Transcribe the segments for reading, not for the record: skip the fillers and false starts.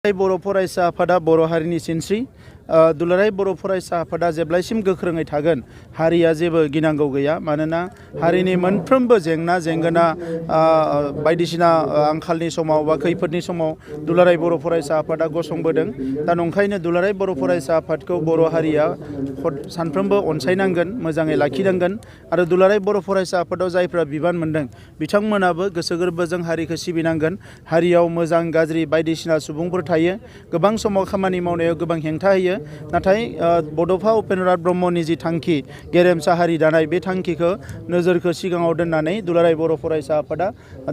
बर' फरायसा आफादा बर' हारिनि सिनस्रि दुलाराय बर' फरायसा आफादा जेब्लायसिम गोख्रोङै थागोन हारिया जेबो गिनांगौ गैया मानोना हारिनि मोनफ्रोमबो जेंना जेंगोना बायदिसिना आंखालनि समाव बा खैफोदनि समाव दुलाराय बर' फरायसा आफादा गसंबोदों दा नंखायनो दुलाराय बर' फरायसा आफादखौ बर' हारिया सानफ्रोमबो अनसायनांगोन मोजाङै लाखिनांगोन आरो दुलाराय बर' फरायसा आफादाव जायफ्रा बिबान मोनदों बिथांमोनाबो गोसो गोरबोजों हारिखौ सिबिनांगोन हारियाव मोजां गाज्रि बायदिसिना सुबुंफोर थायो गोबां समाव खामानि मावनायाव गोबां हेंथा होयो नाथाय बड'फा उपेन्द्रनाथ ब्रह्मनि जि थांखि गेरेमसा हारि दानाय बे थांखिखौ नोजोरखौ सिगाङाव दोननानै दुलाराय बर' फरायसा आफादा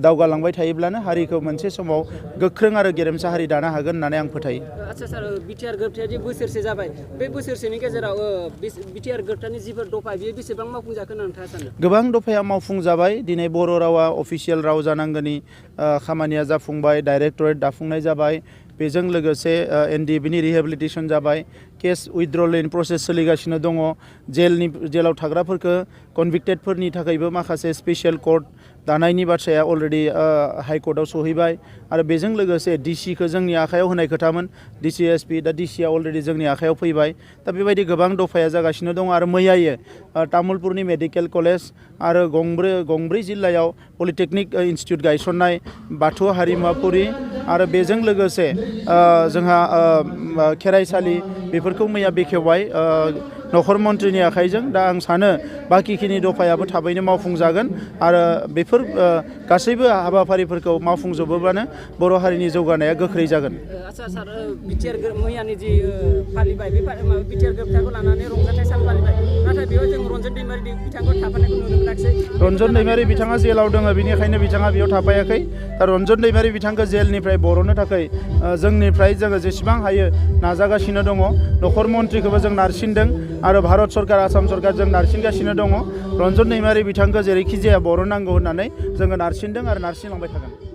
दावगालांबाय थायोब्लानो हारिखौ मोनसे समाव गोख्रों आरो गेरेमसा हारि दानो हागोन होननानै आं फोथायो। आच्छा सार बिटिआर गोरोबथाया जे बोसोरसे जाबाय बे बोसोरसेनि गेजेराव बिटिआर गोरोबथानि जिफोर दफा बेयो बेसेबां मावफुंजाखो होनना नोंथाङा सानो? गोबां दफाया मावफुंजाबाय दिनै बर' रावा अफिसियेल राव जानांगौनि खामानिया जाफुंबाय डाइरेक्टरेट दाफुंनाय जाबाय बेजों लोगोसे एनडिएफबि रिहेबिलिटेसन जाबाय केस उइथड्रल प्रसेस सोलिगासिनो दङ जेलाव थाग्राफोरखौ कनभिक्टेडफोरनि थाखायबो माखासे स्पेसियेल कर्ट दानायनि बाथ्राया अलरेडि हाइकर्टआव सहैबाय आरो बेजों लोगोसे डिसिखौ जोंनि आखायाव होनाय खोथामोन डिसि एसपि दा डिसिआ अलरेडि जोंनि आखायाव फैबाय दा बेबायदि गोबां दफाया जागासिनो दङ आरो मैयायो तामुलपुरनि मेडिकेल कलेज आरो गंब्रै जिल्लायाव पलिटेकनिक इन्स्टिट्यूट गायसननाय बाथौ हारिमुआफुरि आरो बेजों लोगोसे जोंहा खेराइसालि बेफोरखौ मैया बेखेवबाय नखर मन्थ्रिनि आखाइजों दा आं सानो बाखिखिनि दफायाबो थाबैनो मावफुंजागोन आरो बेफोर गासैबो हाबाफारिफोरखौ मावफुंजोबोब्लानो बर' हारिनि जौगानाया गोख्रै जागोन। आच्छा सार बिटिआर मैयानि जि फालिबाय बे बिटिआर गोरोबथाखौ लानानै रंजाथाइ सान फालिबाय नाथाय बेयाव जों रन्जन दैमारि बिथांखौ थाफानायखौ नुनो मोनाखिसै। रन्जन दैमारि बिथाङा जेलाव दङ बेनिखायनो बिथाङा बेयाव थाफायाखै दा रन्जन दैमारि बिथांखौ जेलनिफ्राय बर'नो थाखाय जोंनिफ्राय जोङो जेसेबां हायो नाजागासिनो दङ नखर मन्थ्रिखौबो जों नारसिनदों आरो भारत सरकार आसाम सरकार जों नारसिनगासिनो दङ रन्जन दैमारि बिथांखौ जेरैखि जाया बर'नांगौ होननानै जोङो नारसिनदों आरो नारसिनलांबाय थागोन।